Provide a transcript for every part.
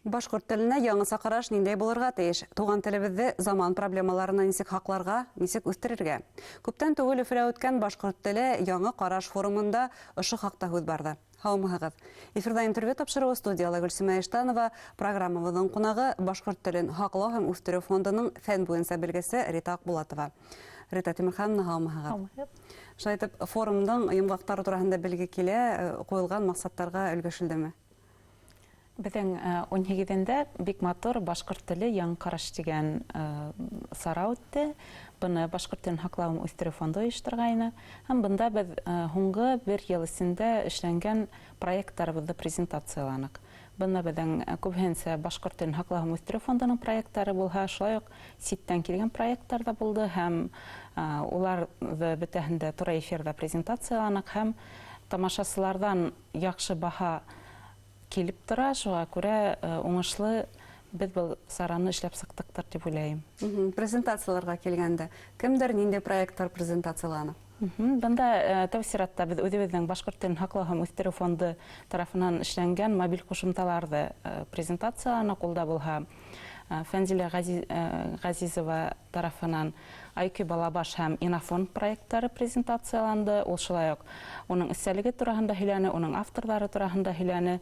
Башҡорт теленә яңыса ҡараш ниндәй булырға тейеш? Туған телебеҙҙе заман проблемаларынан нисек һаҡларға, нисек үҫтерергә? Күптән түгел Өфөлә үткән «Башҡорт теле. Яңы ҡараш» форумында ошо хаҡта һүҙ барҙы. Һаумыһығыҙ! Эфирҙа интервью тапшырыуы, студияла Гөлсөмә Иштанова, программабыҙҙың ҡунағы — Башҡорт телен һаҡлау һәм үҫтереү фондының фән буйынса белгесе Рита Аҡбулатова. Рита Тимерхановна, һаумыһығыҙ! Шулай итеп, форумдың йомғаҡтары тураһында белге килә, ҡуйылған маҡсаттарға өлгәшелдеме? Беҙҙең 18-ендә бик матур «Башҡорт теле. Яңы ҡараш» тигән сара үтте. Быны Башҡорт телен һаҡлау һәм үҫтереү фонды ойошторғайны. Һәм бында беҙ һуңғы бер йыл эсендә эшләнгән проекттарыбыҙҙы презентацияланыҡ. Бында беҙҙең күбеһенсә Башҡорт телен һаҡлау һәм үҫтереү фондының проекттары булһа, шулай уҡ ситтән килгән проекттар ҙа булды, һәм уларҙы бөтәһен дә тура эфирҙа презентацияланыҡ, һәм тамашасыларҙан яҡшы баһа килеп тора, шуға күрә уңышлы беҙ был сараны эшләп сыҡтыҡтыр тип уйлайым. Презентацияларға килгәндә, кемдәр ниндәй проекттар презентацияланы? Бында тәү сиратта беҙ үҙебеҙҙең Башҡорт телен һаҡлау һәм үҫтереү фонды тарафынан эшләнгән мобиль ҡушымталарҙы презентацияланыҡ. Ул да булһа Фәнзилә Ғәзизова тарафынан IQ Балабаш һәм Инофон проекттары презентацияланды. Ул шулай уҡ уның эстәлеге тураһында һөйләне, уның авторҙары тураһында һөйләне.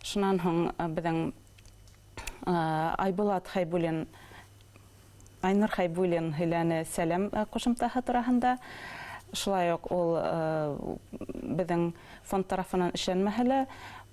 Шунан һуң беҙҙең Айбулат Хәйбуллин, Айнур Хәйбуллин һөйләне Сәләм ҡушымтаһы тураһында. Шулай уҡ ул беҙҙең фонд тарафынан эшләнмәһә лә,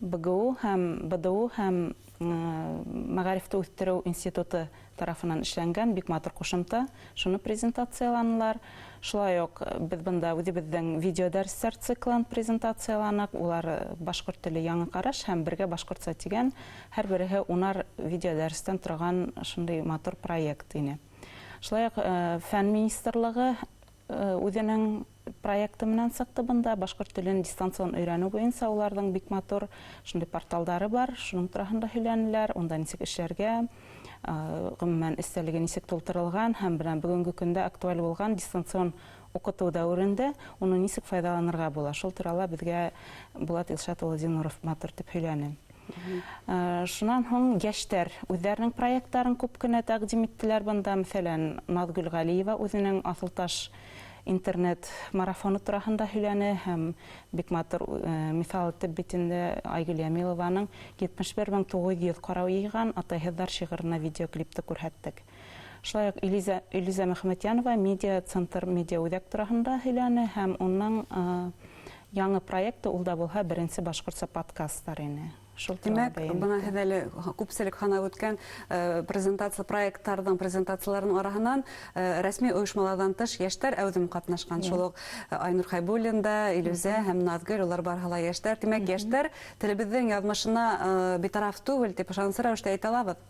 БГУ һәм БДУ һәм Мәғарифты үҫтереү институты тарафынан эшләнгән бик матур ҡушымта, шуны презентацияланылар. Шулай уҡ беҙ бында үҙебеҙҙең видеодәрестәр циклын презентацияланыҡ. Улар «Башҡорт теле. Яңы ҡараш» һәм «Бергә башҡортса» тигән, һәр береһе 10-ар видеодәрестән торған шундай матур проект ине. Шулай уҡ Фән министрлығы үҙенең проекты менән сыҡты бында, башҡорт телен дистанцион өйрәнеү буйынса уларҙың бик матур шундай порталдары бар, шуның тураһында һөйләнеләр, унда нисек эшләргә, ғөмүмән, эстәлеге нисек тултырылған һәм бына бөгөнгө көндә актуаль булған дистанцион уҡытыу дәүерендә уны нисек файҙаланырға була, шул турала беҙгә Булат Илшат улы Зиннуров матур итеп һөйләне. Шунан һуң йәштәр үҙҙәренең проекттарын күп кенә тәҡдим иттеләр бында. Мәҫәлән, Наҙгөл Ғәлиева үҙенең «Аҫылташ» интернет марафоны тураһында һөйләне һәм бик матур миҫал итеп бит инде Айгөл Ямилованың 71 900 ҡарау йыйған «Атайһыҙҙар» шиғырына видеоклипты күрһәттек. Шулай уҡ Илиза Мөхәмәтйәнова медиа центр, медиа үҙәк тураһында һөйләне, һәм уның яңы проекты, ул да булһа беренсе башҡортса подкасттар ине. Шул Тимәк, бына һеҙ әле күпселек һанап үткән презентация проекттарҙың презентацияларының араһынан рәсми ойошмаларҙан тыш йәштәр әүҙем ҡатнашҡан. Шул уҡ Айнур Хәйбуллин да, Илүзә һәм Наҙгөл, улар барыһы ла йәштәр. Тимәк, йәштәр телебеҙҙең яҙмышына битараф түгел тип ышаныслы рәүештә әйтә алабыҙ.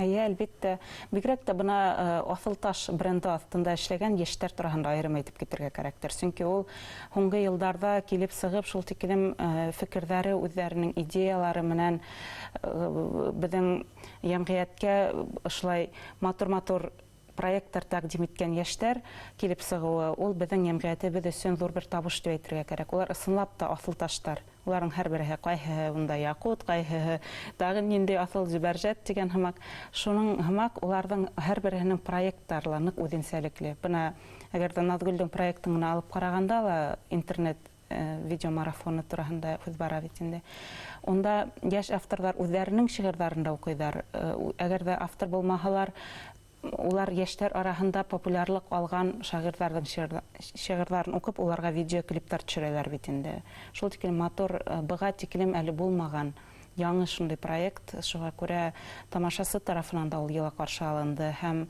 Эйе, әлбиттә. Бигерәк тә бына «Аҫылташ» бренды аҫтында эшләгән йәштәр тураһында айырым әйтеп китергә кәрәктер. Сөнки ул һуңғы йылдарҙа килеп сығып, шул тиклем фекерҙәре, үҙҙәренең идеялары менән беҙҙең йәмғиәткә ошолай матур-матур проекттар тәҡдим иткән йәштәр килеп сығыуы, ул беҙҙең йәмғиәтебеҙ өсөн ҙур бер табыш тип әйтергә кәрәк. Улар ысынлап та аҫылташтар. Уларҙың һәр береһе, ҡайһыһы унда яҡут, ҡайһыһы тағы ниндәй аҫыл зөбәржәт тигән һымаҡ. Шуның һымаҡ уларҙың һәр береһенең проекттары ла ныҡ үҙенсәлекле. Бына әгәр ҙә Наҙгөлдөң проектын ғына алып ҡарағанда ла, интернет видеомарафоны тураһында һүҙ бара бит инде. Унда йәш авторҙар үҙҙәренең шиғырҙарын да уҡыйҙар. Әгәр ҙә автор булмаһалар, улар йәштәр араһында популярлыҡ алған шағирҙарҙың шиғырҙарын уҡып, уларға видеоклиптар төшөрәләр бит инде. Шул тиклем матур, быға тиклем әле булмаған яңы шундай проект, шуға күрә тамашасы тарафынан да ул йылы ҡаршы алынды һәм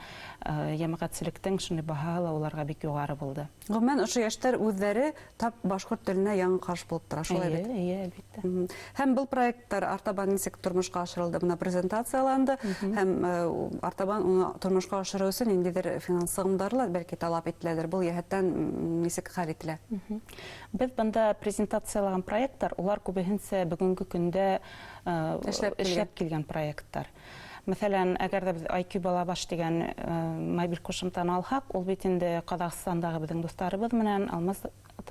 йәмәғәтселектең шундай баһаһы ла уларға бик юғары булды. Ғөмүмән, ошо йәштәр үҙҙәре тап башҡорт теленә яңы ҡараш булып тора, шулай бит? Эйе, әлбиттә. Һәм был проекттар артабан нисек тормошҡа ашырылды? Бына презентацияланды, һәм артабан уны тормошҡа ашырыу өсөн ниндәйҙер финанс сығымдары ла бәлки талап ителәлер. Был йәһәттән нисек хәл ителә? Беҙ бында презентациялаған проекттар, улар күбеһенсә бөгөнгө көндә эшләп килгән проекттар. Мәҫәлән, әгәр ҙә беҙ IQ Балабаш тигән мобиль ҡушымтаны алһаҡ, ул бит инде Ҡаҙағстандағы беҙҙең дуҫтарыбыҙ менән Алмаз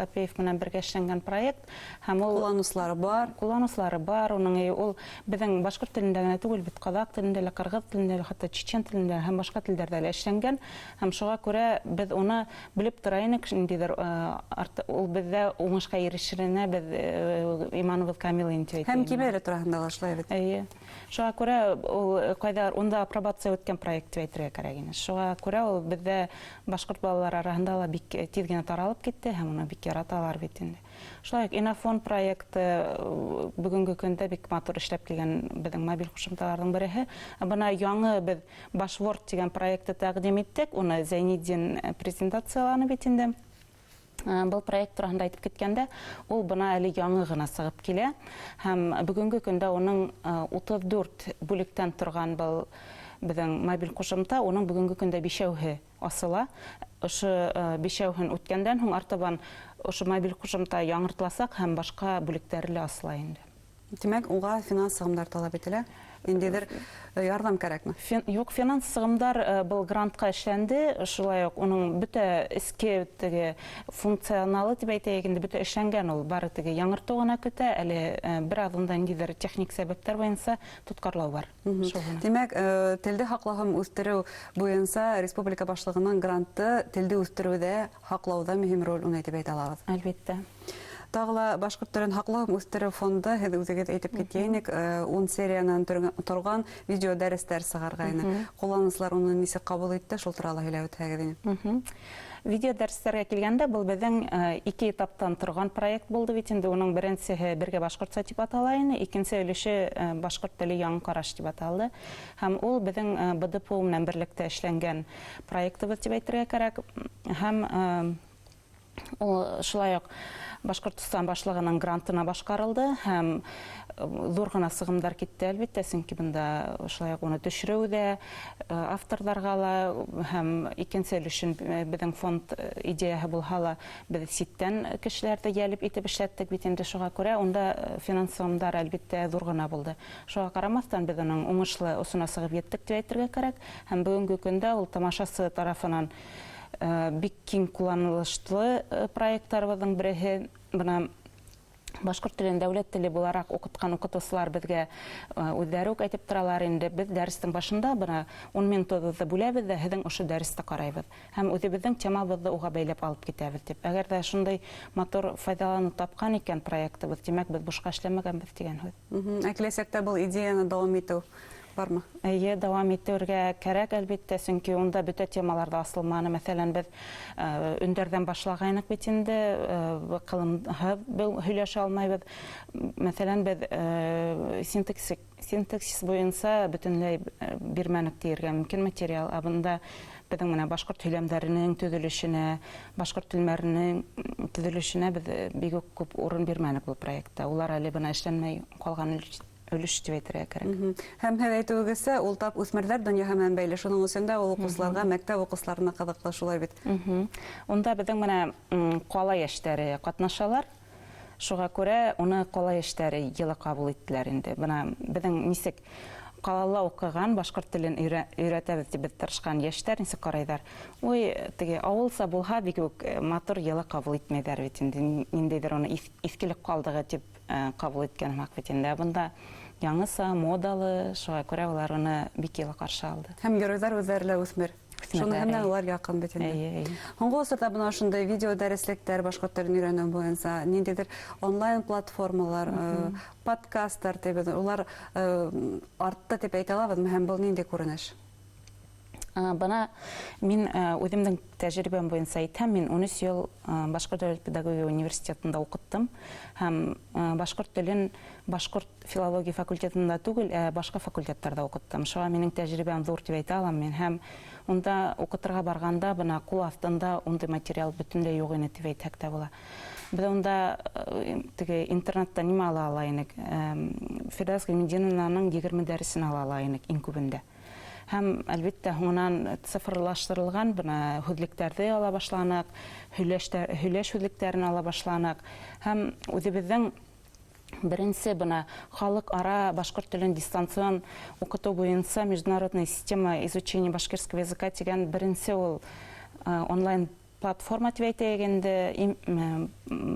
Тапеев менән бергә эшләнгән проект, һәм ул Ҡулланыусылары бар. Ҡулланыусылары бар уның, ул беҙҙең башҡорт телендә генә түгел бит, ҡаҙаҡ телендә лә, ҡырғыҙ телендә лә, хатта чечен телендә һәм башҡа телдәрҙә лә эшләнгән. Һәм шуға күрә беҙ уны белеп тора инек, ниндәйҙер ул беҙҙә уңышҡа ирешеренә беҙ иманыбыҙ камил инде тип Һәм кимәле тураһында ла шулай бит. Эйе. Шуға күрә ул ҡайҙа унда апробация үткән проект тип әйтергә кәрәк ине. Шуға күрә ул беҙҙә башҡорт балалары араһында ла бик тиҙ генә таралып китте һәм уны бик яраталар бит инде. Шулай уҡ Инофон проекты бөгөнгө көндә бик матур эшләп килгән беҙҙең мобиль ҡушымталарҙың береһе. Бына яңы беҙ Башворд тигән проектты тәҡдим иттек, уны Зәйнетдин презентацияланы бит инде. Был проект тураһында әйтеп киткәндә, ул бына әле яңы ғына сығып килә һәм бөгөнгө көндә уның 34 бүлектән торған был беҙҙең мобиль ҡушымта, уның бөгөнгө көндә бишәүһе асыла. Ошо бишәүһен үткәндән һуң артабан ошо мобиль ҡушымта яңыртыласаҡ һәм башҡа бүлектәре лә асыла инде. Тимәк, уға финанс сығымдар талап ителә? Ниндәйҙер ярҙам кәрәкме? Юҡ, финанс сығымдар был грантҡа эшләнде, шулай уҡ уның бөтә эске теге функционалы тип әйтәйек инде, бөтә эшләнгән ул, бары теге яңыртыу ғына көтә, әле бер аҙ унда ниндәйҙер техник сәбәптәр буйынса тотҡарлау бар. Шул ғына. Тимәк, телде һаҡлау һәм үҫтереү буйынса республика башлығының гранты телде үҫтереүҙә, һаҡлауҙа мөһим роль уйнай тип әйтә алабыҙ. Әлбиттә. Тағы ла башҡорт телен һаҡлау һәм үҫтереү фонды, һеҙ үҙегеҙ әйтеп киткәйнек, 10 сериянан торған видео дәрестәр сығарғайны. Ҡулланыусылар уны нисек ҡабул итте, шул турала һөйләп үтһәгеҙ ине. Видео дәрестәргә килгәндә, был беҙҙең 2 этаптан торған проект булды бит инде. Уның беренсеһе Бергә башҡортса тип атала ине, икенсе өлөшө Башҡорт теле яңы ҡараш тип аталды. Һәм ул беҙҙең БДПУ менән берлектә эшләнгән проектыбыҙ тип әйтергә кәрәк. Һәм ул шулай уҡ Башҡортостан башлығының грантына башҡарылды һәм ҙур ғына сығымдар китте әлбиттә, сөнки бында шулай уҡ уны төшөрөү ҙә, авторҙарға ла, һәм икенсе өлөшөн беҙҙең фонд идеяһы булһа ла, беҙ ситтән кешеләрҙе йәлеп итеп эшләттек бит инде, шуға күрә унда финанс сығымдар әлбиттә ҙур ғына булды. Шуға ҡарамаҫтан беҙ уның уңышлы осона сығып еттек тип әйтергә кәрәк, һәм бөгөнгө көндә ул тамашасы тарафынан бик киң ҡулланылышлы проекттарыбыҙҙың береһе. Бына башҡорт телен дәүләт теле булараҡ уҡытҡан уҡытыусылар беҙгә үҙҙәре үк әйтеп торалар инде, беҙ дәрестең башында бына 10 минутыбыҙҙы бүләбеҙ ҙә һеҙҙең ошо дәресте ҡарайбыҙ һәм үҙебеҙҙең темабыҙҙы уға бәйләп алып китәбеҙ тип. Әгәр ҙә шундай матур файҙаланыу тапҡан икән проектыбыҙ, тимәк, беҙ бушҡа эшләмәгәнбеҙ тигән һүҙ. Ә киләсәктә был идеяны дауам итеү бармы? Эйе, дауам итеүгә кәрәк әлбиттә, сөнки унда бөтә темалар ҙа асылманы. Мәҫәлән, беҙ өндәрҙән башлағайныҡ бит инде, ҡылымһыҙ был һөйләшә алмайбыҙ. Мәҫәлән, беҙ синтаксис буйынса бөтөнләй бирмәнек тиергә мөмкин материал. Ә бында беҙҙең менән башҡорт һөйләмдәренең төҙөлөшөнә, башҡорт телмәренең төҙөлөшөнә беҙ бик үк күп урын бирмәнек был проектта. Улар әле бына эшләнмәй ҡалған өлөш тип әйтергә кәрәк. Һәм һеҙ әйтеүегеҙсә, ул тап үҫмерҙәр донъяһы менән бәйле. Шуның өсөн дә ул уҡыусыларға, мәктәп уҡыусыларына ҡыҙыҡлы, шулай бит. Унда беҙҙең менә ҡала йәштәре ҡатнашалар. Шуға күрә уны ҡала йәштәре йылы ҡабул иттеләр инде. Бына беҙҙең нисек ҡалала уҡыған башҡорт телен өйрәтәбеҙ тип беҙ тырышҡан йәштәр нисек ҡарайҙар? Ой, теге ауылса булһа бик үк матур йылы ҡабул итмәйҙәр бит инде. Ниндәйҙер уны иҫкелек ҡалдығы тип ҡабул иткән һымаҡ бит инде. Ә бында яңыса, модалы, шуға күрә улар уны бик йылы ҡаршы алды. Һәм геройҙар үҙҙәре лә үҫмер. Үҫмерҙәр, Шуны һәм эйе. улар яҡын бит инде. Эйе, эйе. Һуңғы осорҙа бына ошондай видео дәреслектәр башҡорт телен өйрәнеү буйынса ниндәйҙер онлайн платформалар, подкасттар тип, улар артты тип әйтә алабыҙмы, һәм был ниндәй күренеш? Бына мин үҙемдең тәжрибәм буйынса әйтһәм, мин ун өс йыл Башҡорт дәүләт педагогия университетында уҡыттым һәм башҡорт телен башҡорт филология факультетында түгел, ә башҡа факультеттарҙа уҡыттым. Шуға минең тәжрибәм ҙур тип әйтә алам мин. Һәм унда уҡытырға барғанда бына ҡул аҫтында ундай материал бөтөнләй юҡ ине тип әйтһәк тә була. Беҙ унда теге интернетта нимә ала ала инек? Фирҙәүес Ғилметдиновнаның 20 дәресен ала ала инек иң күбендә. Һәм, әлбиттә, һуңынан цифрлаштырылған бына һүҙлектәрҙе ала башланыҡ, һөйләш һүҙлектәрен ала башланыҡ. Һәм үҙебеҙҙең беренсе бына халыҡ-ара башҡорт телен дистанцион уҡытыу буйынса международная система изучения башкирского языка тигән беренсе ул онлайн Платформа тип әйтәйек инде,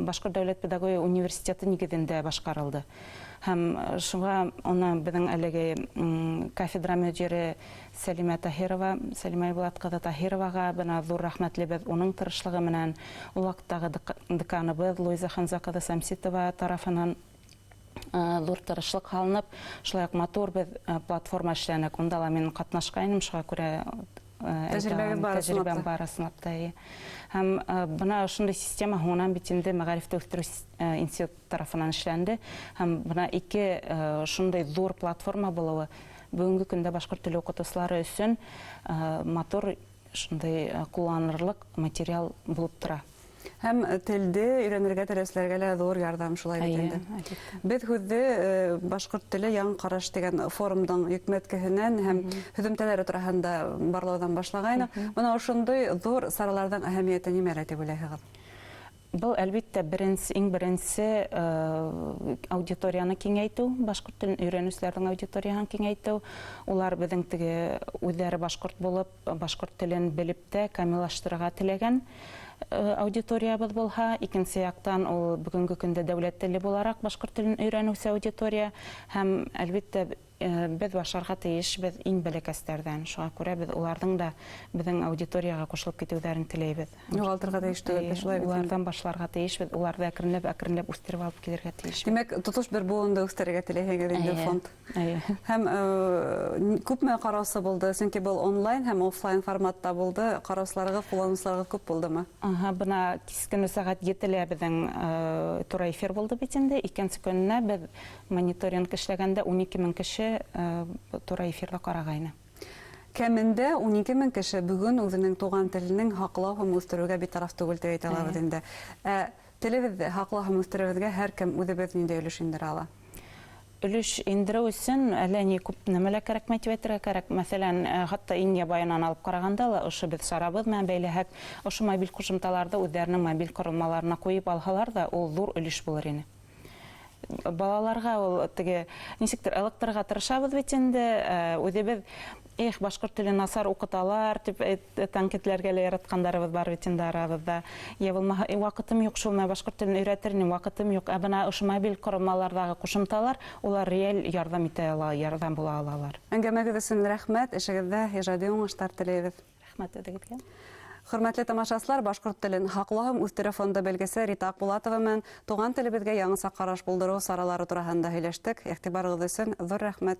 Башҡорт дәүләт педагогия университеты нигеҙендә башҡарылды. Һәм шуға уны беҙҙең әлеге кафедра мөдире Сәлимә Таһирова, Сәлимә Айбулат ҡыҙы Таһироваға бына ҙур рәхмәтлебеҙ. Уның тырышлығы менән ул ваҡыттағы деканыбыҙ Луиза Хәмзә ҡыҙы Сәмситова тарафынан ҙур тырышлыҡ һалынып, шулай уҡ матур беҙ платформа эшләнек. Унда ла мин ҡатнашҡайным, шуға күрә тәжрибәгеҙ бар. Тәжрибәм бар, ысынлап та. Һәм бына ошондай система һуңынан бит инде мәғарифте үҫтереү институт тарафынан эшләнде. Һәм бына ике ошондай ҙур платформа булыуы бөгөнгө көндә башҡорт теле уҡытыусылары өсөн матур шундай ҡулланырлыҡ материал булып тора. Һәм телде өйрәнергә теләүселәргә лә ҙур ярҙам, шулай бит инде. Беҙ һүҙҙе «Башҡорт теле: яңы ҡараш» тигән форумдың йөкмәткеһенән һәм һөҙөмтәләре тураһында барлауҙан башлағайныҡ. Бына ошондай ҙур сараларҙың әһәмиәте нимәлә тип уйлайһығыҙ? Был, әлбиттә, беренсе, иң беренсе аудиторияны киңәйтеү, башҡорт телен өйрәнеүселәрҙең аудиторияһын киңәйтеү. Улар беҙҙең теге үҙҙәре башҡорт булып, башҡорт телен белеп тә камиллаштырырға теләгән аудиториябыҙ булһа, икенсе яҡтан ул бөгөнгө көндә дәүләт теле булараҡ башҡорт телен өйрәнеүсе аудитория. Һәм, әлбиттә, беҙ башларға тейешбеҙ иң бәләкәстәрҙән. Шуға күрә беҙ уларҙың да беҙҙең аудиторияға ҡушылып китеүҙәрен теләйбеҙ. Юғалтырға тейеш түгел, шулай бит. Уларҙан башларға тейешбеҙ, уларҙы әкренләп әкренләп үҫтереп алып килергә тейешбеҙ. Тимәк, тотош бер быуынды үҫтерергә теләйһегеҙ инде фонд. Эйе. Һәм күпме ҡараусы булды? Сөнки был онлайн һәм офлайн форматта булды. Ҡараусыларығыҙ, ҡулланыусыларығыҙ күп булдымы? Аһа, бына кис көнө сәғәт 7-лә беҙҙең тура эфир булды бит инде. Икенсе көнөнә беҙ мониторинг эшләгәндә 12 мең кеше тура эфирҙа ҡарағайны. Кәмендә 12 мең кеше бөгөн үҙенең туған теленең һаҡлау һәм үҫтереүгә битараф түгел тип әйтә алабыҙ инде. Ә телебеҙҙе һаҡлау һәм үҫтереүебеҙгә һәр кем үҙебеҙ ниндәй өлөш индерә ала? Өлөш индереү өсөн әллә ни күп нәмә лә кәрәкмәй тип әйтергә кәрәк. Мәҫәлән, хатта иң ябайынан алып ҡарағанда ла ошо беҙ сарабыҙ менән бәйләһәк, ошо мобиль ҡушымталарҙы үҙҙәренең мобиль ҡоролмаларына ҡуйып алһалар ҙа, ул ҙур өлөш булыр ине. Балаларға ул теге нисектер ылыҡтырырға тырышабыҙ бит инде, үҙебеҙ эх, башҡорт телен насар уҡыталар тип тәнҡитләргә лә яратҡандарыбыҙ бар бит инде арабыҙҙа. Йә булмаһа, ваҡытым юҡ шул, мин башҡорт телен өйрәтер инем, ваҡытым юҡ. Ә бына ошо мобиль ҡоролмаларҙағы ҡушымталар, улар реаль ярҙам итә ала, ярҙам була алалар. Әңгәмәгеҙ өсөн рәхмәт, эшегеҙҙә ижади уңыштар теләйбеҙ. Рәхмәт үҙегеҙгә. Хөрмәтле тамашасылар, башҡорт телен һаҡлау һәм үҫтереү фонды белгесе Рита Аҡбулатова менән туған телебеҙгә яңыса ҡараш булдырыу саралары тураһында һөйләштек. Иғтибарығыҙ өсөн ҙур рәхмәт.